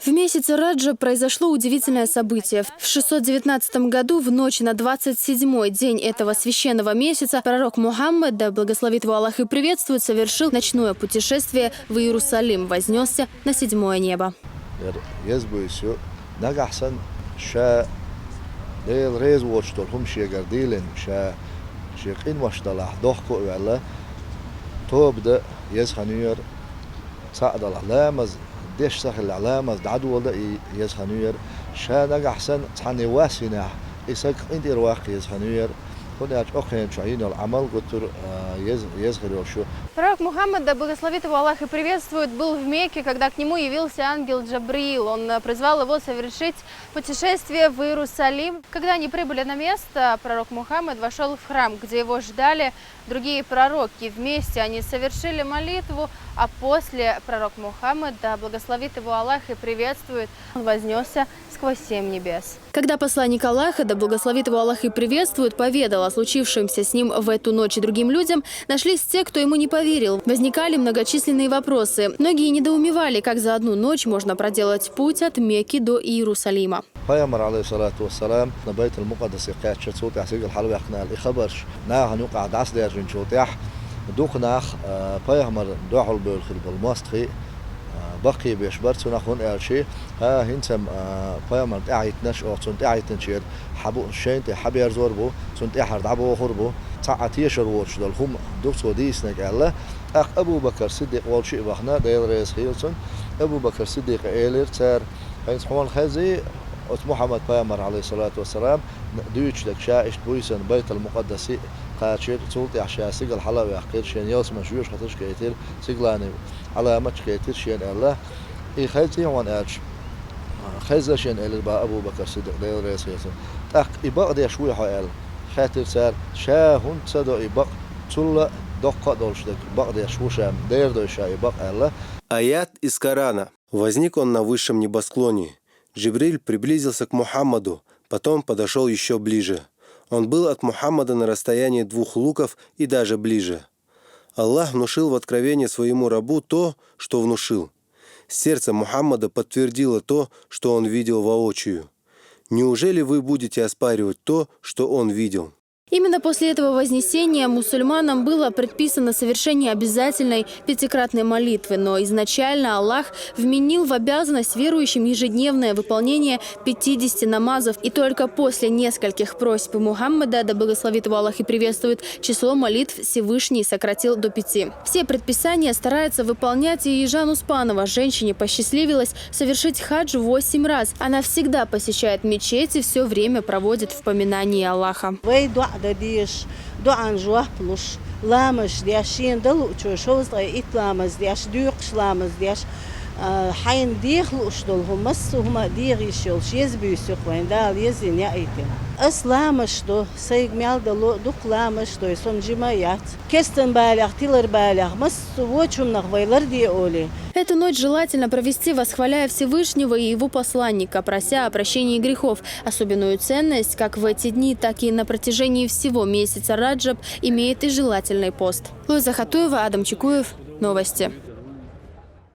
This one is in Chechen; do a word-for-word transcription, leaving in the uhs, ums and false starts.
В месяце Раджаб произошло удивительное событие. В шестьсот девятнадцатом году, в ночь на двадцать седьмой день этого священного месяца, пророк Мухаммад, да благословит его Аллах и приветствует, совершил ночное путешествие в Иерусалим, вознесся на седьмое небо. Ер еза буьйса ю, нагахь санна ша Дела реза воцуш долу хӀума шегара дийлина, ша шен къиношна далахь дохко а ваьлла, тоба дан еза ханера, цхьаъ далахь ламаз деш ца хилахь, ламаз дӀадоладан еза ханера, ша нагахь санна цхьанна вас йинехь, и саг къинтӀера ваккха еза ханера, хӀунда аьлча окху хенахь йина йолу Ӏамал гуттар а еза, еза хир йолуш ю. Пророк Мухаммад, да благословит его Аллах и приветствует, был в Мекке, когда к нему явился ангел Джабриил. Он э, призвал его совершить путешествие в Иерусалим. Когда они прибыли на место, пророк Мухаммад вошел в храм, где его ждали другие пророки. Вместе они совершили молитву, а после пророк Мухаммад, да благословит его Аллах и приветствует, он вознесся сквозь семь небес. Когда посланник Аллаха, да благословит его Аллах и приветствует, поведал о случившемся с ним в эту ночь и другим людям, нашлись те, кто ему не поверил. Возникали многочисленные вопросы. Многие недоумевали, как за одну ночь можно проделать путь от Мекки до Иерусалима. Пайхамар, Ӏалайхиссалату вассалам, Байтул-Мукъаддасе кхаьчча, цул тӀаьхьа стигала хьалаваьккхина аьлла, и хабарш наха юкъахь дӀасадаьржинчул тӀаьхьа, дукха нах а, пайхамар дуьхьал бевлла хир болу мостагӀий а, баккхийбеш бара цунах, хӀунда аьлча, хӀинца-м а, пайхамарна тӀаьхьахӀиттинарш, оха цунна тӀаьхьахӀиттинчеран хьан бу шайна тӀе хьаберзор бу, цунна тӀаьхьара дӀабохур бу, цхьа а тешар воцуш долу хӀума ду цо дийцинарг аьлла. ТӀаккха Абу-Бакар Сиддикъ волчу а вахана, Дела реза хуьлда цунна, Абу-Бакар Сиддикъе элира цара: «ХӀинца хьуна хезий, оцу Мухьаммад-пайхамар, Ӏалайхиссалату вассалам, дуьйцуш дерг ша иштта буьйсанна Байтул-Мукъаддасе кхачира, цул тӀаьхьа ша стигала хьала а ваьккхира, шена ялсаманин жоьжахаташ а кхетира, стигаланийн Ӏаламаташ а кхетира шена», аьлла. И хезний хьуна аьлча, хезна шена, элира бах Абу-Бакар Сиддикъа, Дела реза хуьлда цунна. ТӀаккха и бакъдеш вуй хьо аьлла, хаьттира цара. Ша хӀунда ца до и бакъ, цул а доккха а долуш дерг бакъдеш ву ша, дера дой ша и бакъ аьлла. Аят из Корана. Возник он на высшем небосклоне. Джибриль приблизился к Мухаммаду, потом подошёл ещё ближе. Он был от Мухаммада на расстоянии двух луков и даже ближе. Аллах внушил в откровение своему рабу то, что внушил. Сердце Мухаммада подтвердило то, что он видел воочию. Неужели вы будете оспаривать то, что он видел? Именно после этого вознесения мусульманам было предписано совершение обязательной пятикратной молитвы, но изначально Аллах вменил в обязанность верующим ежедневное выполнение пятидесяти намазов, и только после нескольких просьб Мухаммада, да благословит его Аллах и приветствует, число молитв Всевышний сократил до пяти. Все предписания старается выполнять и Ежан Успанова. Женщине посчастливилось совершить хадж восемь раз. Она всегда посещает мечеть и всё время проводит в поминании Аллаха. Вай доӀа дан дезаш, доӀан жоп луш, ламазаш деш, шена дан луучо шовзткъе итт ламаз деш, доькъуш ламаз деш, а, хьайна деха лууш долу хӀума, массо а хӀума а деха йиш йолуш еза буьйса ю-кх вайн, Дала еза йина яийтина. Ас ламазаш до, сайга мел дало а дукха ламазаш дой, со-м жима а яц. Кестан балех, тилар балех, массо а вочу хӀуманах вай ларде олий. Эту ночь желательно провести, восхваляя Всевышнего и Его Посланника, прося о прощении грехов. Особенную ценность как в эти дни, так и на протяжении всего месяца Раджаб имеет и желательный пост. Луиза Хатуева, Адам Чекуев, Новости.